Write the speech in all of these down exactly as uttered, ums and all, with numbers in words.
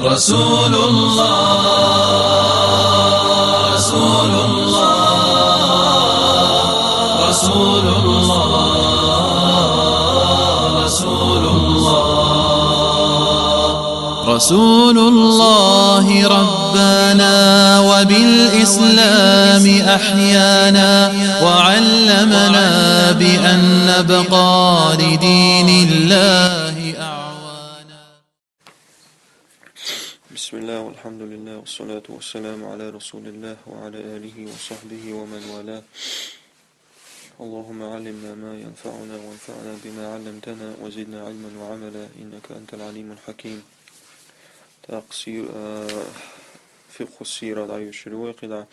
رسول الله، رسول الله، رسول الله، رسول الله. رسول الله ربانا وبالإسلام أحيانا، وعلمنا بأن نبقى لدين الله أعوانا. بسم الله والحمد لله والصلاة والسلام على رسول الله وعلى آله وصحبه ومن والاه. اللهم علمنا ما ينفعنا وانفعنا بما علمتنا وزدنا علما وعملا إنك أنت العليم الحكيم. تقصير، آه، فقه السيرة العيش الواقع.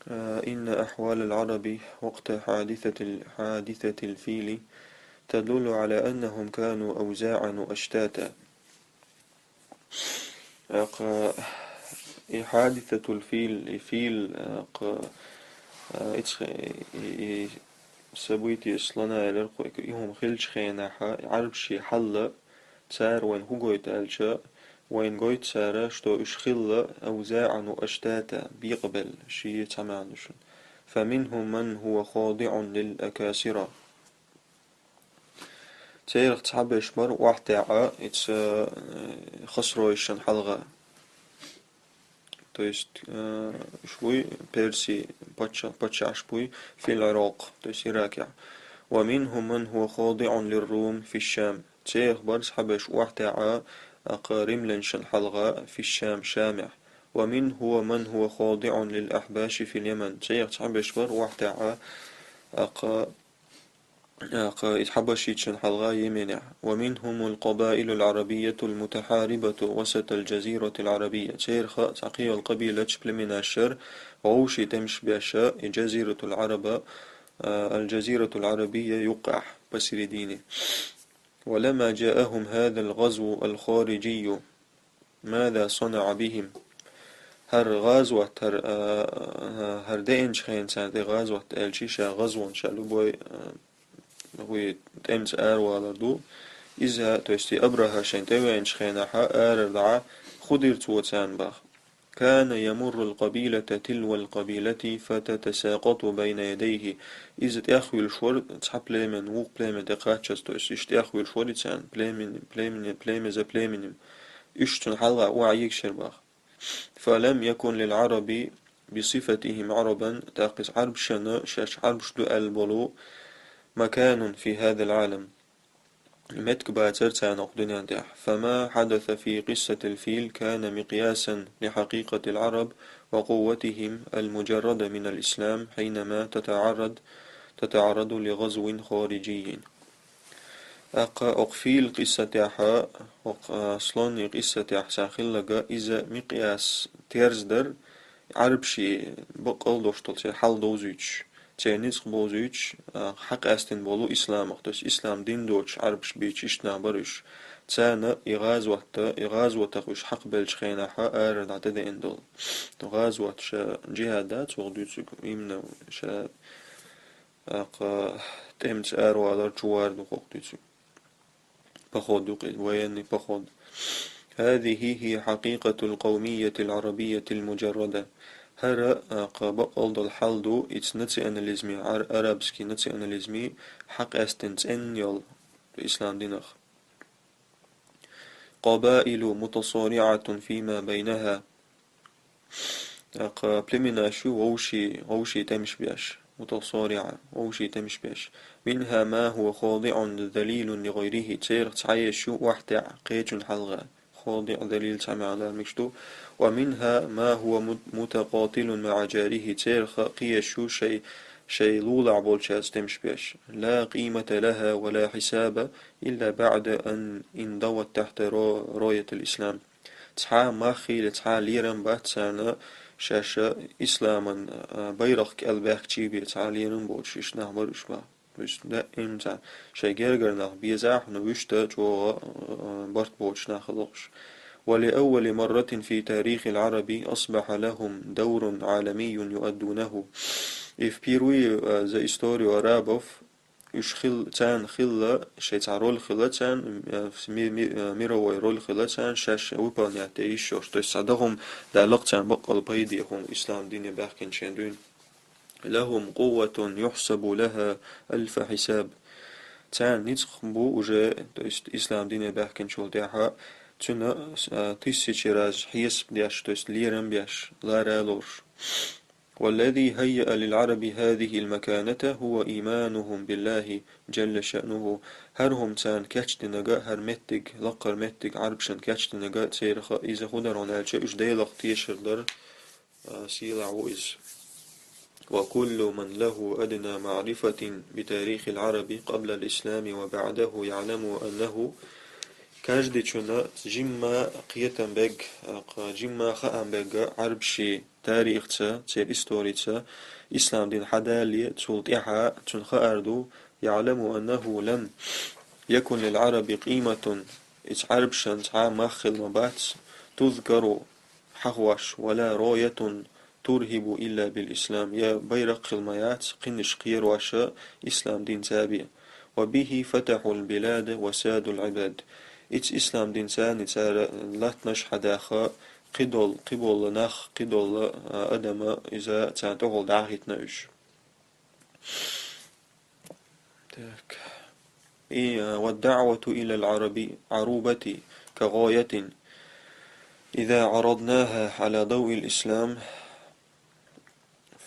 آه، إن أحوال العرب وقت حادثة ال-، حادثة الفيل تدل على أنهم كانوا أوزاعا وأشتاتا. Акъ, и хьадисатул фил, и фил, акъ, а, ицхъ-, и, и событие слона или рху-, и хӀума хилча хенахьа, и Ӏарбаши хьалла, цара вайн хӀу гойту аьлча, вайн гойту цара, что уьш хилла авзаӀан ва аштата, бекъабелла, ши цхьа маьӀна ду шуна. فمنهم من هو خاضع للأكاسرة. Церах цхьаберш бара охьатаьӀа, ица, э, хасройшан хьалха. То есть, э, уьш буй Перси пачча-, паччахьаш буй фил Иракъ, то есть Иракехь. ومنهم من هو خاضع للروم في الشام. Церах бара цхьаберш охьатаьӀа, акъ, римлянашан хьалха, في الشام, Шамехь. ومنهم من هو خاضع للأحباش في اليمن. Церах цхьаберш бара охьатаьӀа, акъ, акъ, и хьабашийчун хьалха Йеменехь. ومنهم القبائل العربية المتحاربة وسط الجزيرة العربية. Церах цхьа кхин йолу къабилаташ, племенаш яра, вовшийн тӀемаш беш и Джазиратул Ӏараба, а, аль-Джазиратул Ӏарабия юккъехь, посередине. ولما جاءهم هذا الغزو الخارجي ماذا صنع بهم؟ ХӀара гӀазват, хӀара, а, а, хӀара деанчу хенахь царна тӀе гӀазват аьлча, ша гӀазван, ша любой, а, хӀуй тӀемца аравалар ду. Иза, то есть и Абраха шайн тӀевеанчу хенахьа, арара дӀа хӀу дира цо царна баха. كان يمر القبيلة تلو القبيلة فتتساقط بين يديه. Иза тӀехвуьлуш вара цхьа племя вукху племя тӀе кхаччалц, то есть иштта тӀехвуьлуш вара и царна, племя, племя, племя за племенем. Уьш цунна хьалха охьаегаш яра баха. فلم يكن للعرب بصفتهم عربا, тӀаккха иза Ӏарбашна, шаьш Ӏарбаш ду аьлла болу, مكان في هذا العالم. Меттиг бацара царна кху дуьнен тӀехь. فما حدث في قصة الفيل كان مقياسا لحقيقة العرب وقوتهم المجردة من الإسلام حينما تتعرض، تتعرض لغزو خارجي. Акъ, окху фил къиссатехь, окху, а, слонийн къиссатехь сан хилларг, иза микъяс, терза дара, Ӏарбаши бакъал долуш долу церан хьал довзуьйтуш, церан ницкъ бовзуьйтуш, а, хьакъаьстина болу исламах, то есть ислам дин доцуш Ӏарбаш бийча иштта нах бара уьш. Царна и гӀазватта, и гӀазватах уьш хьакхабеллачу хенахьа арара дӀа тӀедеана долу. ГӀазват ша джихӀад дац ваха дуьйцург, именно ша, акъ, тӀемца аравалар чу вар ду хӀокху дуьйцург. Поход ю кхин, военный поход. هذه هي حقيقة القومية العربية المجردة. ХӀара, а, кху бакъал долу хьал ду, иза национализме, ар-, арабский национализме хьакъаьстина цӀена йолу ислам динах. قبائل متصارعة فيما بينها. ТӀаккха племенаш ю вовшийн, вовшийн тӀемаш беш, متصارعة, вовшийн тӀемаш беш. منها ما هو خاضع ذليل لغيره, церах цхьаерш ю охьатаьӀа кхечун хьалха. خاضع, ذليل цхьа маьӀна дар мегаш ду. ومنها ما هو مت-, متقاتل مع جاره, церах кхиерш ю шай, шай лулахь болчаьрца тӀемаш беш. لا قيمة لها ولا حساب إلا بعد أن انضوت تحت را-, راية الإسلام. Цхьа мах хилла, цхьа лерам бац царна шаьш исламан, а, байракх кӀел баьхкичий бен цхьа лерам боцуш, иштта нах бара уьш баха. То есть, даим цхьа шайн гергара нах безахь, но вуьшта чӀогӀа, а, барт боцуш нах хилла уьш. ولأول مرة في تاريخ العرب أصبح لهم دور عالمي يؤدونه. И впервые, а, за историю арабов уьш хил-, царна хилла, шайн цхьа роль хилла царна, э, ми-, ми-, э, мировой роль хилла царна, шаьш выполнять де йиш йолуш. То есть цхьа дан хӀума далла-кх царна баккъал пайде хӀума ислам дине баьхкинчу шайн дуьйна. لهم قوة يحسب لها ألف حساب. Царна ницкъ бу уже, то есть ислам дине баьхкинчул тӀаьхьа, цуьнан, а, тысячи раз хьесап деш, то есть лерам беш, лара лоруш. والذي هيأ للعرب هذه المكانة هو إيمانهم بالله جل شأنه. ХӀара хӀума царна кечдинарг, хӀара меттиг, лакхара меттиг Ӏарбашна кечдинарг церах иза хӀун дара аьлча, уьш Делах тешар дара, а, сийлахь ву иза. وكل من له أدنى معرفة بتاريخ العرب قبل الإسلام وبعده يعلم أنه. Каждичунна жимма кхетам берг, а, кха-, жимма хаам берг Ӏарбашийн тарихца, церан историца, ислам дин хьадалале, цул тӀаьхьа цунна хаар ду, يعلم أنه لم يكن للعرب قيمة, иза Ӏарбашна цхьа мах хилла ма бац, تذكر, хьахош, ولا راية ترهب إلا بالإسلام, я байракх хилла ма яц, кхинаш кхерош ислам динца бен. وبه فتحوا البلاد وسادوا العباد. Иза ислам динца цара латтанаш хьадаьхна, кхидолу, кхиболу нах, кхидолу, а, адам иза царна тӀехула дӀахӀиттина уьш. Так. И, а, والدعوة إلى العرب-، عروبة كغاية إذا عرضناها على ضوء الإسلام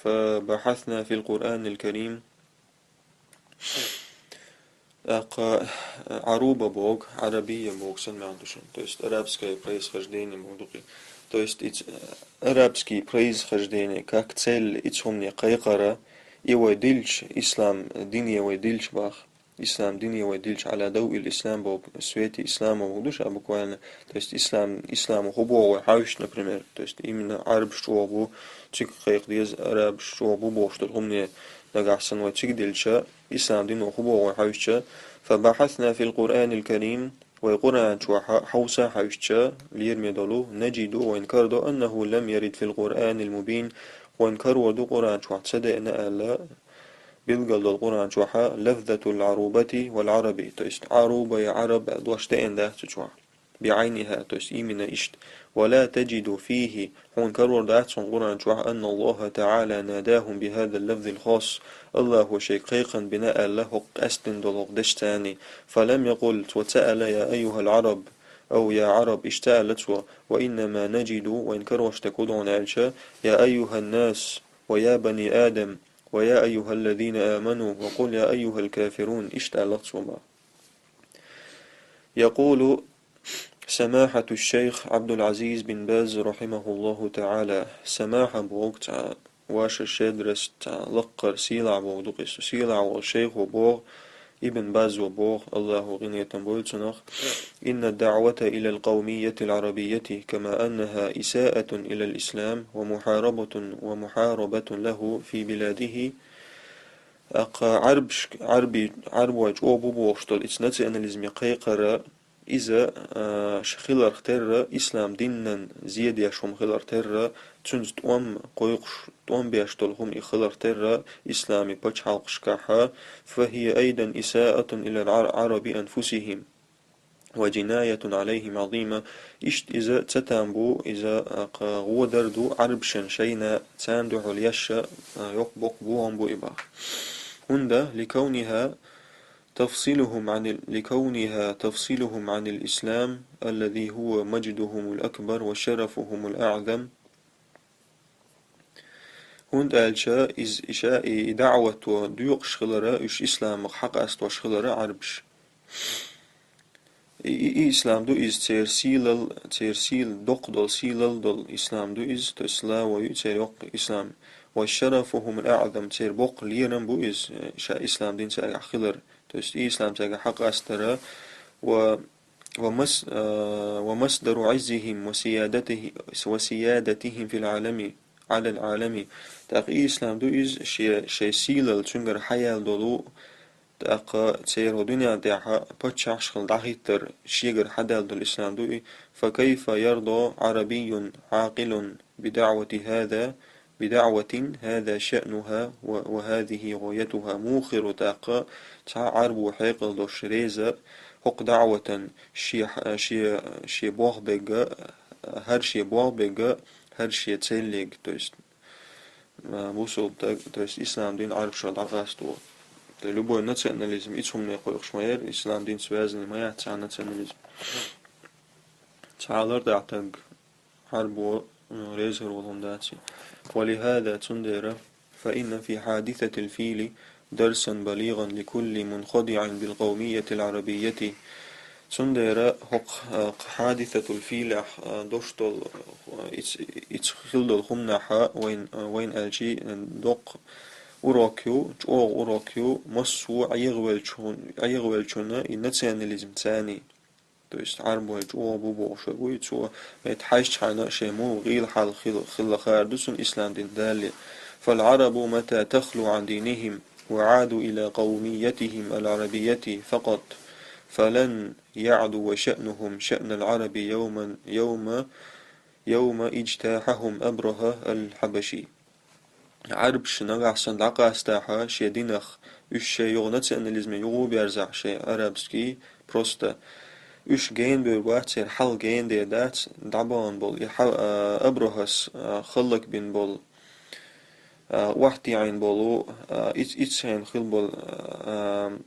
فبحثنا في القرآن الكريم. ТӀаккха Ӏаруба боху, Ӏарабия боху санна маьӀна ду шуна. То есть арабское происхождение боху дукхи. То есть иза, э, арабский происхождение как цель, иза хӀумане кхайкхара, и вай дилча, ислам дине вай дилча баха. Ислам дине вай дилча, على ضوء الإسلام боху, в свете ислама боху ду ша буквально. То есть ислам, ислама хӀун боху вай хьаьвсча, например. То есть именно Ӏарбаш чӀогӀа бу, цига кхайкха деза, арабаш чӀогӀа бу бохуш долу хӀумане нагахь санна вай цига дилча, ислам дино хӀун боху вай хьаьвсча, فبحثنا في القرآن الكريم, вай Къуръан чохь хьовса хьаьвсча, лераме долу, نجد, вайна карадо, أنه لم يرد في القرآن المبين, вайна карор ду Къуръан чохь ца деана аьлла, билггал долу Къуръан чохь, لفظة العروبة والعرب, то есть Ӏаруба я Ӏараб аьлла дош деана дац цу чохь. بعينها, то есть именно иштта. ولا تجد فيه, хьуна карор дац хьуна Къуръан чохь, أن الله تعالى ناداهم بهذا اللفظ الخاص, АллахӀа шайга кхайкхам бина аьлла, хӀокху къаьсттина долу хӀокху дешца. فلم يقل, цо ца аьлла, يا أيها العرب, أو يا عرب, иштта ца аьлла цо, وإنما نجد, вайна карош дерг хӀун ду аьлча, يا أيها الناس, ويا بني آدم, ويا أيها الذين آمنوا, وقل يا أيها الكافرون, иштта аьлла цо ма. يقول سماحة الشيخ عبد العزيز بن باز رحمه الله تعالى, самахьа боху цхьа ваша щедрость, цхьа лаккхара сийлахь боху ду-кх иза. Сийлахь волу шайхо боху, Ибн Базо боху, АллахӀа къинхетам бойла цунах: إن الدعوة إلى القومية العربية كما أنها إساءة إلى الإسلام ومحاربة، ومحاربة له في بلاده. ТӀаккха Ӏарбаш-, Ӏарби-, Ӏарбой чӀогӀа бу бохуш долу иза национализме кхайкхара, иза, а, ш-, хиларх терра, ислам динан зе деш хӀума хиларх терра, цуьнца тӀом кхойкхуш, тӀом беш долу хӀума и хиларх терра, ислами пачхьалкхашкахьа, فهي أيضا إساءة إلى العر-، العرب أنفسهم وجناية عليهم عظيمة. Иштта иза цатам бу, иза, а, кха, гӀо дар ду Ӏарбашна шайна, царна дуьхьал еш, а, йоккха боккха бохам бу и баха. ХӀунда, لكونها تفصلهم عن ال-، لكونها تفصلهم عن الإسلام الذي هو مجدهم الأكبر وشرفهم الأعظم. ХӀунда аьлча иза, иша и, и даӀвато доькъуш хилара, уьш исламах хьакъастош хилара Ӏарбаш. И, и, и ислам ду иза церан сийлал, церан сийл-, доккха долу сийлал долу ислам ду иза, то есть слава ю церан йоккха ислам. وشرفهم الأعظم, церан боккха лерам бу иза, ша ислам дин цаьргахь хилар. То есть и ислам цаьргахь хьакъастара, ва ومص-، آه، ومصدر عزهم وسيادته-، وسيادتهم في العالم، على العالم. ТӀаккха и ислам ду иза, шен, шайн сийлалла цуьнгара хьаяьлла долу, тӀаккха церан дуьнен тӀехь паччахьаш хилла дӀахӀиттар шегара хьадаьлла долу ислам ду и. فكيف يرضى عربي عاقل بدعوة هذا بدعوة هذا شأنها و-، وهذه غايتها. Муха хир ву тӀаккха цхьа Ӏарбо хьекъал долуш реза хӀокху даӀватан, шен, шен, шен болх бегга, хӀара шен болх бегга, хӀара шен цель ерг, то есть, а, бусулба стаг, то есть ислам дин Ӏарбашна дӀакъасто. То есть любой национализм, и цу хӀумане кхойкхуш ма яра, ислам динца связанный ма яц цхьа национализм. Цхьа лардахь стаг Ӏарбо, м, реза хир волу хӀума дац и. ولهذا, цундела, فإن في حادثة الفيل درسا بليغا لكل منخدع بالقومية العربية. Цундела хӀокху, а, хьадисатул филехь, а, долуш долу, а, иц-, иц хила долу хӀуманехь вайн, а, вайн аьлчи, а, доккха урок ю, чӀогӀа урок ю, массо а Ӏехавеллачун-, Ӏехавеллачунна и национализм царний. То есть Ӏарбой чӀогӀа бу бохуш верг вуй, цо, хӀета хьаьжчхьана шайн муха гӀийла хьал хила, хилла хаар ду цунна ислам дин далале. فالعرب متى تخلو عن دينهم وعادوا إلى قوميتهم العربية فقط، فلن يعدو شأنهم شأن العرب يوما، يوم، يوم اجتاحهم أبرهة الحبشي. Ӏарбаш нагахь санна дӀакъастахьа шен динах, уьш шайн юха национализме юха а берзахь шайн арабский, просто уьш генабевр бац, церан хьал генадер дац, дӀабахана болу и хьал, а, Абрахас, а, хӀаллакбина болу, а, охьатаьӀна болу, а, иц-, иццахьана хила болу, а,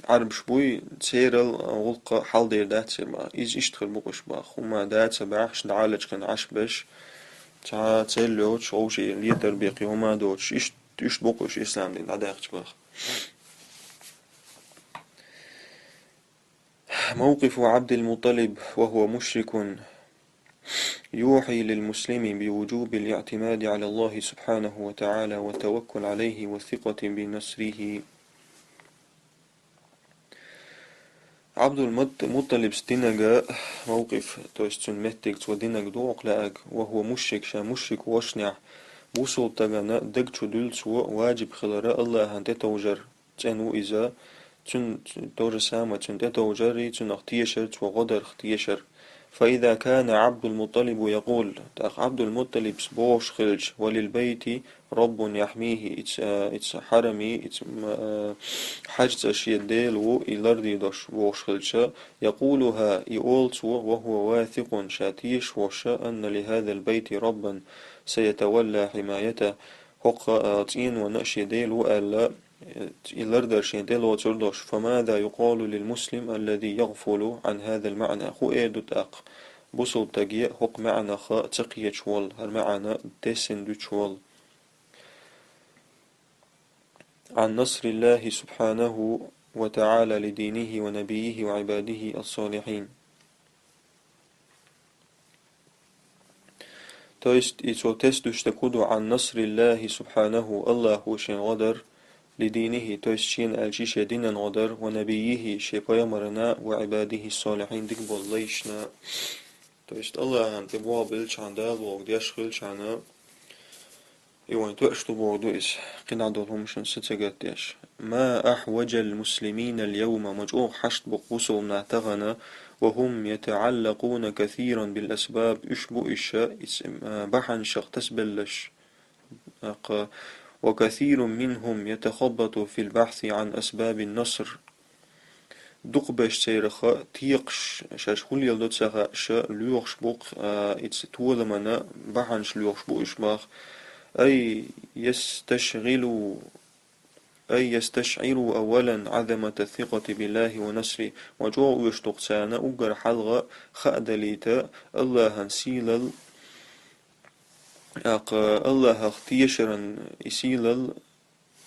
Ӏарбаш буй, церал гӀуллакх хьалдер дац церан бахьа. Иза иштта хир бу-кх уьш бахьа. ХӀумма дац а баьхьаш, дӀалечкъина Ӏаш беш, цхьа цӀе йоцуш, вовшийн летар бекхи хӀумма доцуш, иштта, иштта бу-кх уьш ислам дин дӀадаьккхича бахьа. موقف عبد المطلب وهو مشرك يوحي للمسلم بوجوب الاعتماد على الله سبحانه وتعالى والتوكل عليه والثقة بنصره. Ӏабдул-Мут-, Мутталибс динарг, мавкъиф, то есть цуьнан меттиг, цо динарг доху лаьарг, وهو مشرك, ша мушрик волушшехь, бусулба стагана даг чу дуьллу цо важиб хилар Аллахьан тӀетовжар, цӀена ву иза, цуьнан, то же самое, цуьнан тӀетовжар, цунах тешар, цо гӀо дарх тешар. فإذا كان عبد المطلب يقول, тӀаккха Ӏабдул-Мутталибс бохуш хилча, وللبيت رب يحميه, ица, а, ица хьарами, ица, м, а, хьаьжцӀа шен Дела ву, и лардийр долуш бохуш хилча, يقولها, и олу цо, وهو واثق, ша тешаш волуш, أن لهذا البيت ربا سيتولى حمايته, хӀокху, а, цӀенона шен Дела ву аьлла, э, и лардар шен тӀелоцур долуш. فماذا يقال للمسلم الذي يغفل عن هذا المعنى؟ ХӀун эр ду тӀаккха бусулба стаге хӀокху маьӀнах ца кхеташ волу, хӀара маьӀна тесна дуьтуш волу? عن نصر الله سبحانه وتعالى لدينه ونبيه وعباده الصالحين. То есть, и цо тесна дуьтуш дерг хӀун ду, عن نصر الله سبحانه, Аллахьо шен гӀо дар, لدينه, то есть шена аьлча шен динан гӀо дар, ونبيه, шен пайхамарна, وعباده الصالحين, дика болу лайшна. То есть Аллахьан тӀе болх биллачхьана, Дала бохург деш хилчхьана, и вайн тоьаш ду бохург ду иза, кхидӀа долу хӀуманаш са ца гатдеш. ما أحوج المسلمين اليوم, ма чӀогӀа хьашт бу-кх бусулба нах тахана, وهم يتعلقون كثيرا بالأسباب, уьш бу уьш, иц-, а, бахьанашах тасабелларш. ТӀаккха, وكثير منهم يتخبط في البحث عن أسباب النصر. Дукхаберш церах текхаш, шаьш хӀун леладо ца хууш, лоьхуш бу-кх, а, ица толаман бахьанаш лоьхуш бу уьш бахьа. أي يستشغلوا، أي يستشعروا أولا عظمة الثقة بالله ونصره. Ма чӀогӀа оьшуш ду-кх царна уггар хьалха хаа далийта Аллахьан сийлалла, тӀаккха Аллахьах тешаран и сийлалла,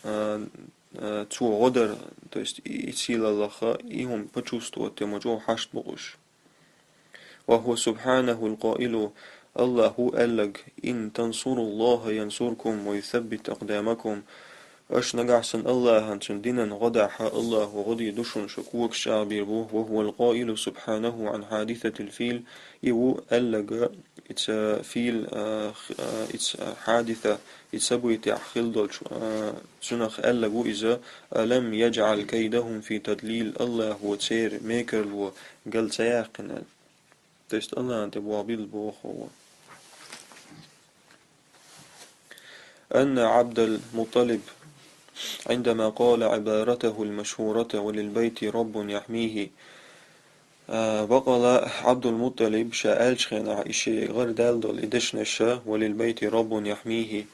а, а, цо гӀо дар, то есть и, и сийлаллах, и хӀума почувствовать де ма чӀогӀа хьашт бу-кх уьш. وهو سبحانه القائل, Аллахьо аьлларг, إن تنصروا الله ينصركم ويثبت أقدامكم. Аша нагахь санна Аллахьан, цуьнан динан гӀо дахь, Аллахьо гӀо дийр ду шуна, шун когаш чӀагӀбийр бу. وهو القائل سبحانه عن حادثة الفيل, и ву аьлларг, ица фил, а, х-, а, ица хьадиса, и событиехь хила долчу, а, цунах аьлларг ву иза: ألم يجعل كيدهم في تضليل, Аллахьо церан мекарло гал ца яьккхина аьлла. То есть Аллахьан тӀе болх билла боху ву. أن عبد المطلب عندما قال عبارته المشهورة: "وللبيت رب يحميه". А, бакъала Ӏабдул-МутӀалиб ша аьллачу хенахь и шен гӀара даьлла долу и дешнаш: "وللبيت رب يحميه".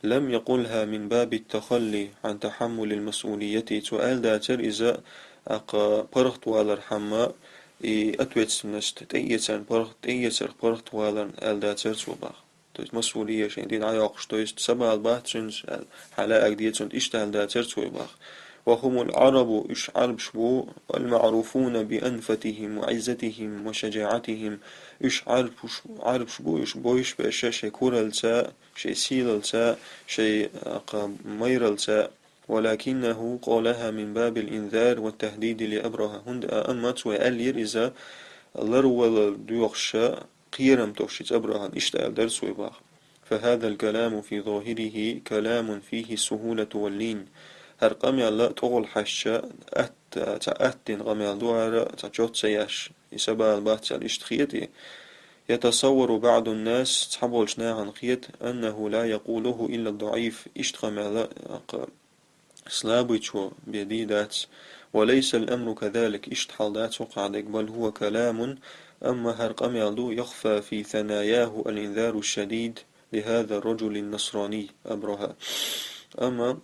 لم يقلها من باب التخلي عن تحمل المسؤولية. Цо аьлла дацара иза, аккха паргӀатвалархьама, и ответственность, тӀеэцарна паргӀат-, тӀеэцарх паргӀатваларна аьлла дацара цо боху. То есть масъулия шайн дина Ӏа йоккхуш, то есть са бала бац цуьнца аьлла, хьан лаьага деза цунна, иштта аьлла дацара цо боху. وهم العرب, уьш Ӏарбаш бу, المعروفون بأنفتهم وعزتهم وشجاعتهم. Уьш Ӏарбаш, Ӏарбаш бу, уьш бовзаш берш шайн куралца, шайн сийлалца, шайн, а, кха, майралца. ولكنه قالها من باب الإنذار والتهديد لأبرهة. ХӀунда, а, амма цо аьллера иза, ларвала доьхуш, кхерам тосуш иза Абрахьана, иштта аьлла дара цо боху. فهذا الكلام في ظاهره كلام فيه السهولة واللين. ХӀара къамел а тӀехула хьаьжча, атта, цхьа атта дина къамел ду хӀара, цхьа чот ца еш, и са бала бац аьлла иштта хета. يتصور بعض الناس, цхьаболчу нахана хета, أنه لا يقوله إلا الضعيف, иштта къамел а, кха, слабыйчо бен дийр дац. وليس الأمر كذلك, иштта хьал дац хӀокхахь дерг, بل هو كلام, амма хӀара къамел ду, يخفى في ثناياه الإنذار الشديد لهذا الرجل النصراني أبرهة. Амма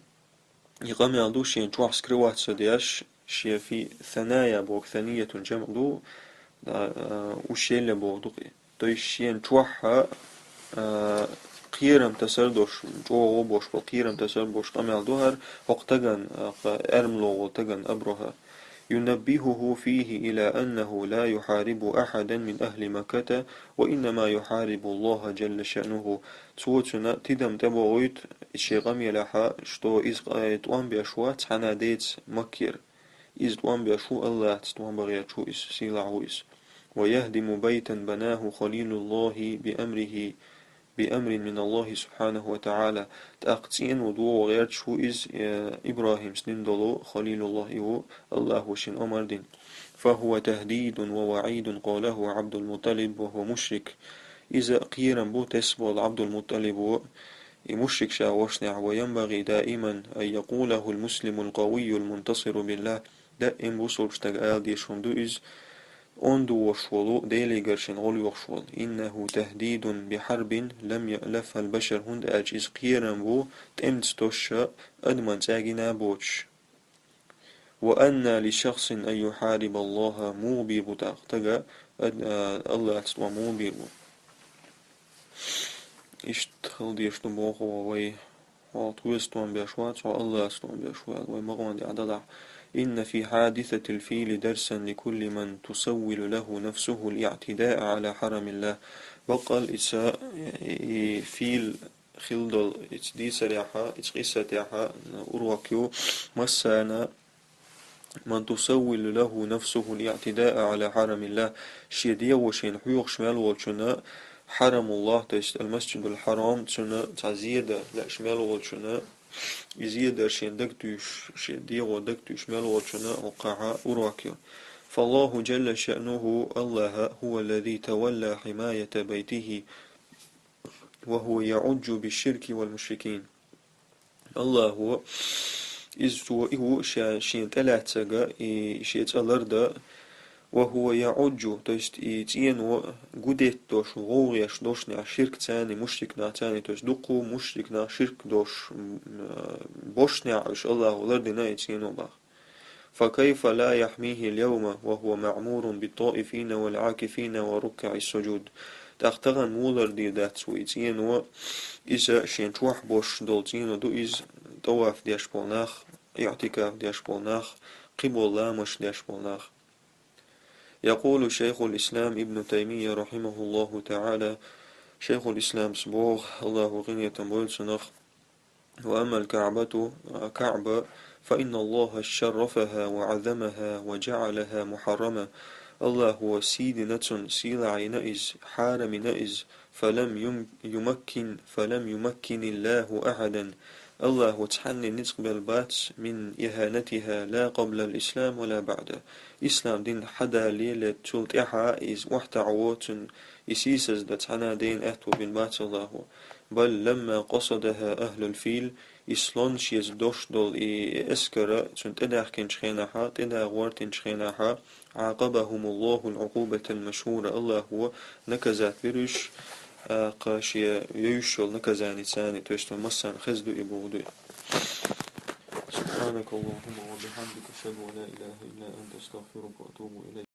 и къамел ду шен чохь скрывать ца деш, шен في ثنايا боху, ثنية جمع ду, а, а, ущелье боху ду-кх и. То есть шен чохь, а, кхерам тасар долуш, чӀогӀа болуш болу кхерам тасар болуш къамел ду хӀара, хӀокху стагана, а, кха, эрмало волу стагана Абрахьа. ينبهه فيه إلى أنه لا يحارب أحدا من أهل مكة، وإنما يحارب الله جل شأنه. Цо цунна тидам тӀебохуьйту шен къамелехь, что иза, э, тӀом беш вац цхьана а деца Маккера. Иза тӀом беш ву АллахӀца, тӀом бан гӀерташ ву иза, сийлахь ву иза. ويهدم بيتا بناه خليل الله بأمره، بأمر من الله سبحانه وتعالى. ТӀаккха цӀено догӀа гӀерташ ву иза, э, ИбрахӀимс дина долу, Халилуллах и ву, АллахӀа шена омар дина. فهو تهديد ووعيد قاله عبد المطلب وهو مشرك. Иза кхерам бу тесна болу Ӏабдул-МутӀалибо, и мушрик ша волчу хенахь, وينبغي دائما أن يقوله المسلم القوي المنتصر بالله. Даим бусалба стага ала дезаш хӀума ду иза, онда вош волу, Деле гаршина гӀо лоьхуш волу. إنه تهديد بحرب لم يألفها البشر, хӀунда аьлча иза кхерам бу, тӀемаца тосуш, адаман цӀа гина а боцуш. وأنى لشخص أن يحارب الله, муха бийр бу тӀаккха стага ад-, а, АллахӀца тӀом муха бийр бу. Иштта хила дезаш ду боху вай, хьо тхоьца тӀом беш вац, хьо АллахӀца тӀом беш ву аьлла, вай ма гӀонда а далахь. إن في حادثة الفيل درسا لكل من تسول له نفسه الاعتداء على حرم الله. Баккъал ица, и фил хила долу, ица дийцарехь, ица къиссатехь урок ю массарна: من تسول له نفسه الاعتداء على حرم الله. Шен дегӀо шена хьоьхуш мел волчунна, Хьарамуллах, то есть Аль-Масджидуль-Хьарам, цунна цхьа зен дан лаьаш мел волчунна, и зен дар шен дага туьйсуш, шен дегӀо дага туьйсуш мел волчунна хӀокхахь урок ю. فالله جل شأنه, АллахӀ, هو الذي تولى حماية بيته، وهو يعج بالشرك والمشركين. АллахӀо, иза цо и ву ша-, шена тӀелаьцнарг, и шен цӀа лардан, وهو يعج, то есть и цӀено гу деттош, гӀовгӀа еш долчу хенахь ширкца, мушрикнашца, то есть дуккха мушрикнаш, ширк долуш, м, а, болчу хенахь уьш АллахӀо лардина и цӀено боху. فكيف لا يحميه اليوم وهو معمور بالطائفين والعاكفين وركع السجود. ТӀаккха тахана муха лардийр дац вай и цӀено, иза шен чохь болуш долу цӀено ду иза, тӀаваф деш болу нах, иӀтикаф деш болу нах, кхин болу ламазаш деш болу нах. يقول شيخ الإسلام ابن تيمية رحمه الله تعالى, Шайхул-Исламс боху, АллахӀо къинхетам бойла цунах: وأما الكعبة, КаӀба, فإن الله شرفها وعظمها وجعلها محرمة. АллахӀо сий дина цунна, сийлахь йина иза, хьарам йина иза, فلم يم-, يمكن، فلم يمكن الله أحدا. АллахӀо цхьанне ницкъ белла бац, من إهانتها لا قبل الإسلام ولا بعده. Ислам дин хьадалале, цул тӀаьхьа иза охьатаӀо, цунна и сийсаздан цхьана а ден аьтто бина бац АллахӀо. بل لما قصدها أهل الفيل, и слон шеца дош долу и эскар цунна тӀедаьхкинчу хенахьа, тӀедагӀа гӀортинчу хенахьа, عاقبهم الله العقوبة المشهورة, Аллахо наказать бира уьш, а, кху шен йовзуш йолу наказаница, то есть массарна хезна ду и бохург ду. سبحانك اللهم وبحمدك، أشهد أن لا إله إلا أنت، أستغفرك وأتوب إليك.